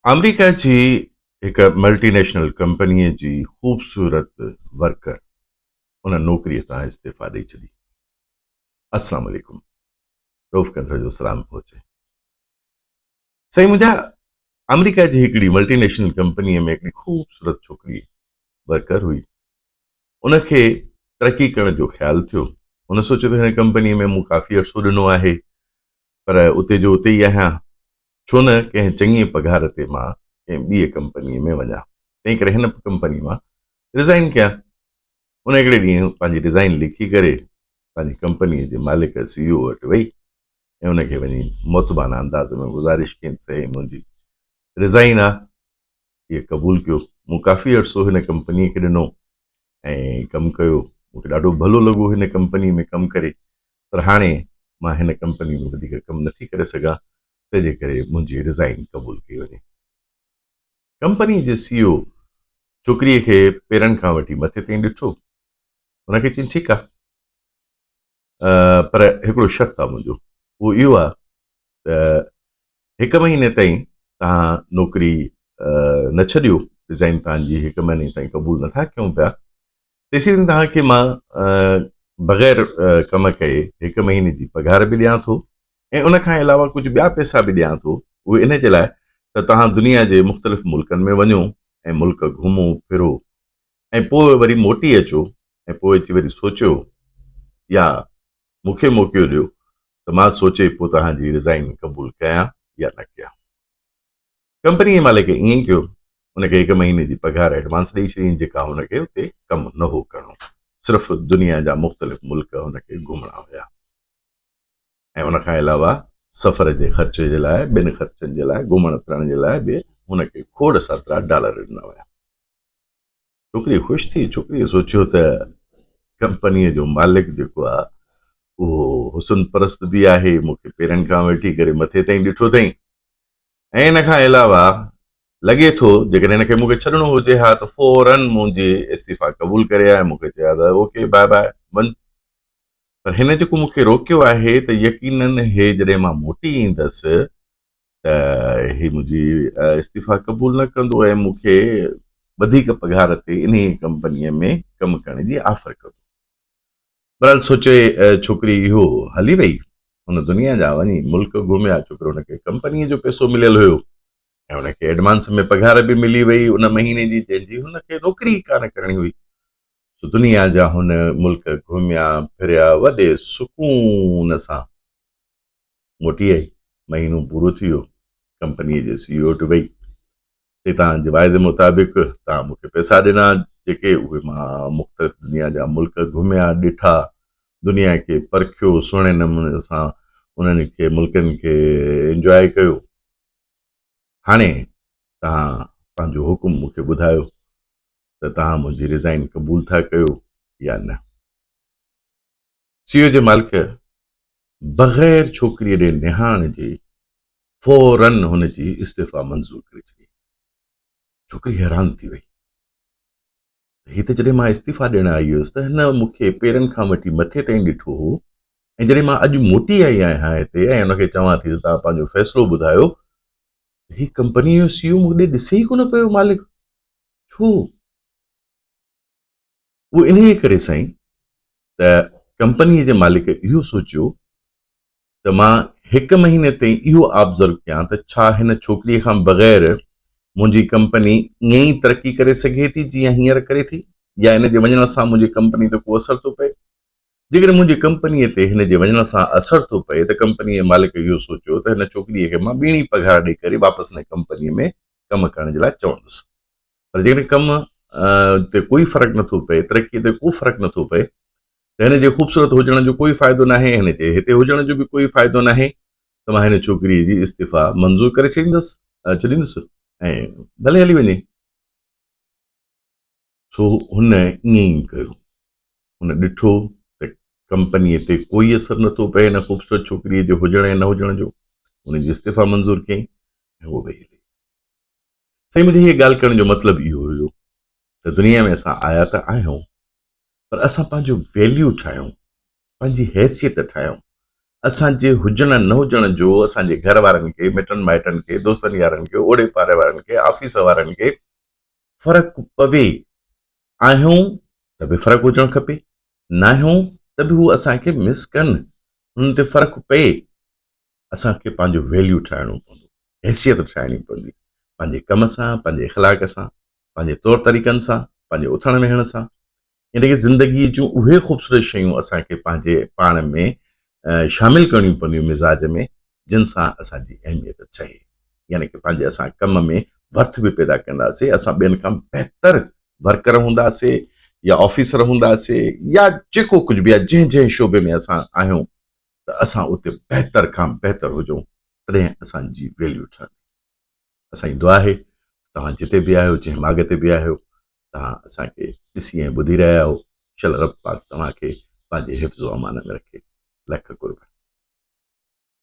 آمريڪا جي هڪ multi national ڪمپنيء جي خوبصورت ورڪر ان نوڪريء تان استعيفا ڏئي ڇڏي. السلام عليڪم روف ڪنڌر جو سلام پهچي. سائين منهنجا آمريڪا جي هڪڙي ملٽي نيشنل ڪمپنيء ۾ هڪڙي خوبصورت ڇوڪري ورڪر هئي. ان کي ترقي ڪرڻ جو خيال ٿيو. هن سوچيو ته هن ڪمپنيء ۾ مون ڪافي عرصو ڏنو آهي پر اتي جو اتي ئي آهيان. ڇو نه ڪنهن چڱيء پگهار تي مان ڪنهن ٻيء ڪمپنيء ۾ وڃان، تنهنڪري هن ڪمپنيء مان ريزائن ڪيان. ان هڪڙي ڏينهن پنهنجي ريزائن لکي ڪري پنهنجي ڪمپنيء جي مالڪ سي اي او وٽ وئي ۽ ان کي وڃي معتبانه انداز ۾ گذارش ڪيائين ته سائين منهنجي ريزائن آ، هيء قبول ڪيو. مون ڪافي عرصو هن ڪمپنيء کي ڏنو ۽ ڪم ڪيو. مون کي ڏاڍو ڀلو لڳو هن ڪمپنيء ۾ ڪم ڪري، پر هاڻي مان هن ڪمپنيء ۾ وڌيڪ ڪم نٿي ڪري سگهان، تنهن جي ڪري منهنجي ريزائن قبول ڪئي وڃي. ڪمپنيء جي سي او ڇوڪريء کي پيرن کان وٺي مٿي تائين ڏٺو. هن کي چيائين، ٺيڪ آ، پر هڪڙو شرط آ منهنجو، اهو اهو آ ته هڪ مهيني تائين توهان نوڪري نه ڇڏيو، ريزائن توهان جي هڪ مهيني تائين قبول نٿا ڪيون پيا، تيسين توهان کي مان بغير ڪم ڪئي هڪ مهيني جي پگهار به ڏيان ٿو ۽ ان کان علاوه ڪجهه ٻيا پئسا به ڏيان ٿو، اهي ان جي لاء ته توهان دنيا جي مختلف ملڪن ۾ وڃو ۽ ملڪ گهمو ڦرو ۽ پوء وري موٽي اچو ۽ پوء اچي وري سوچيو يا مون کي موقعو ڏيو ته مان سوچي پوء توهان جي ريزائن قبول ڪيان يا نه ڪيان. ڪمپني جي مالڪ ائين ئي ڪيو. هن کي هڪ مهيني جي پگهار ايڊوانس ڏئي ڇڏيائين جيڪا هن کي اتي ڪم نه هو ڪرڻو. صرف دنيا جا مختلف ملڪ هن کي گهمڻا هيا ۽ ان کان علاوه سفر جي خرچ جي لاء ٻين خرچن جي لاء گهمڻ ڦرڻ جي لاء به هن کي کوڙ ساترا ڊالر ڏنا ويا. ڇوڪري خوش ٿي، ڇوڪريء سوچيو ته ڪمپنيء جو مالڪ جيڪو آ اهو حسن پرست به آهي، مون کي پيرن کان وٺي ڪري مٿي تائين ڏٺو اٿئين ۽ ان کان علاوه لڳي ٿو جيڪڏهن هن کي مون کي ڇڏڻو هجي ها ته فورن منهنجي استعيفا قبول ڪري ها ۽ مون کي چئي ها ته اوڪي باء باء وڃ. پر هن جيڪو مون کي روڪيو آهي ته يقينن هي جڏهن مان موٽي ايندس ته هي منهنجي استعيفا قبول نه ڪندو ۽ مون کي وڌيڪ پگهار تي انهيء ڪمپنيء ۾ ڪم ڪرڻ جي آفر ڪندو. بهرحال سوچي ڇوڪري اهو هلي وئي. هن دنيا جا وڃي ملڪ گهميا، ڇوڪر هن کي ڪمپنيء جو پئسو مليل هيو ۽ هن کي ايڊوانس ۾ پگهار به ملي وئي ان مهيني جي جنهن جي هن کي نوڪري ئي ڪانه ڪرڻي هئي. سو دنيا جا هن ملڪ گهميا ڦريا وڏي سڪون سان. موٽي آئي. مهينو پورو ٿي ويو. ڪمپنيء جي سي اي او وٽ وئي. چي توهان جي واعدي مطابق توهان مون کي پئسا ڏنا جيڪي اهي مان مختلف دنيا جا ملڪ گهميا ڏٺا دنيا کي پرکيو سهڻي نموني سان انهن کي ملڪن کي انجواء ڪيو هاڻي توهان پنهنجو حڪم مون کي ٻڌايو ته توهان منهنجي ريزائن قبول ٿا ڪيو يا نه. سي او جي مالڪ بغير ڇوڪريء ڏي نهارڻ جي فوراً هن جي استعفيٰ منظور ڪري ڇڏي. ڇوڪري حيران ٿي وئي ته هي ته جڏهن مان استعفيٰ ڏيڻ آئي هيس ته هن مون کي پيرن کان وٺي مٿي تائين ڏٺو هو ۽ جڏهن مان اڄ موٽي آئي آهيان هتي ۽ هن کي چوان ٿي ته توهان پنهنجو فيصلو ٻڌايو ته هي ڪمپنيء جو سي او مون ڏي ڏسي ئي ڪونه پيو مالڪ ڇو؟ اهو انهيء ڪري سائين ته ڪمپنيء جي مالڪ اهو سوچيو ته مان هڪ مهيني تائين اهو آبزرو ڪيان ته ڇا هن ڇوڪريء کان بغير منهنجي ڪمپني ائين ئي ترقي ڪري سگهي ٿي جيئن هينئر ڪري ٿي يا هن جي وڃڻ سان منهنجي ڪمپني تي ڪو اثر ٿو پئي. جيڪڏهن منهنجي ڪمپنيء تي هن جي وڃڻ سان اثر ٿو پئي ته ڪمپنيء جي مالڪ اهو سوچيو ته هن ڇوڪريء کي مان ٻيڻي پگهار ڏئي ڪري واپس هن ڪمپنيء ۾ ڪم ڪرڻ جي لاء چوندس. پر جيڪڏهن ڪم تي ڪوئي فرق نٿو پئي، ترقيء تي ڪو فرق نٿو پئي ته هن جي خوبصورت هجڻ جو ڪوئي فائدو ناهي، هن جي هتي هجڻ جو به ڪوئي فائدو ناهي ته مان هن ڇوڪريء جي استعيفا منظور ڪري ڇڏيندس ڇڏيندس ۽ ڀلي هلي وڃي. سو هن ائين ئي ڪيو. هن ڏٺو ته ڪمپنيء تي ڪوئي اثر نٿو پئي هن خوبصورت ڇوڪريء جي هجڻ ۽ نه هجڻ جو. هن جي استعيفا منظور ڪيائين ۽ هوء وئي هلي. سائين منهنجي هيء ڳالهه ڪرڻ جو مطلب اهو هيو ته دنيا ۾ اسان آيا ته آهيون پر اسان پنهنجو ويليو ٺاهيون، پنهنجي حيثيت ٺاهيون. اسان جي هجڻ نه هجڻ جو اسان جي گهر وارن کي، مٽن مائٽن کي، دوستن يارن کي، اوڙي پاڙي وارن کي، آفيس وارن کي فرق پوي. آهيون ته به فرق هجڻ کپي، ناهيون ته به هو اسان کي مس ڪن، انهن تي فرق پئي. اسان کي پنهنجو ويليو ٺاهڻو پوندو، حيثيت ٺاهڻي پوندي، پنهنجي ڪم سان، پنهنجي اخلاق سان، پنهنجي طور طريقن سان، پنهنجي اٿڻ ويهڻ سان. يعني ڪه زندگيء جون اهي خوبصورت شيون اسان کي پنهنجي پاڻ ۾ شامل ڪرڻيون پونديون مزاج ۾ جن سان اسان جي اهميت ٺهي. يعني ڪه پنهنجي اسان ڪم ۾ ورٿ به پيدا ڪنداسي، اسان ٻين کان بهتر ورڪر هونداسي يا آفيسر هونداسي يا جيڪو ڪجهه به آهي جنهن جنهن شعبي ۾ اسان آهيون ته اسان اتي بهتر کان بهتر هجون تڏهن اسان جي ويليو ٺهندي. اسان جي دعا آهي ته توهان جتي به آهيو جنهن ماڳ تي به آهيو توهان اسان کي ڏسي ۽ ٻڌي رهيا آهيو شل رب پاڪ توهان کي پنهنجي حفظ و امان ۾ رکي لک قرب.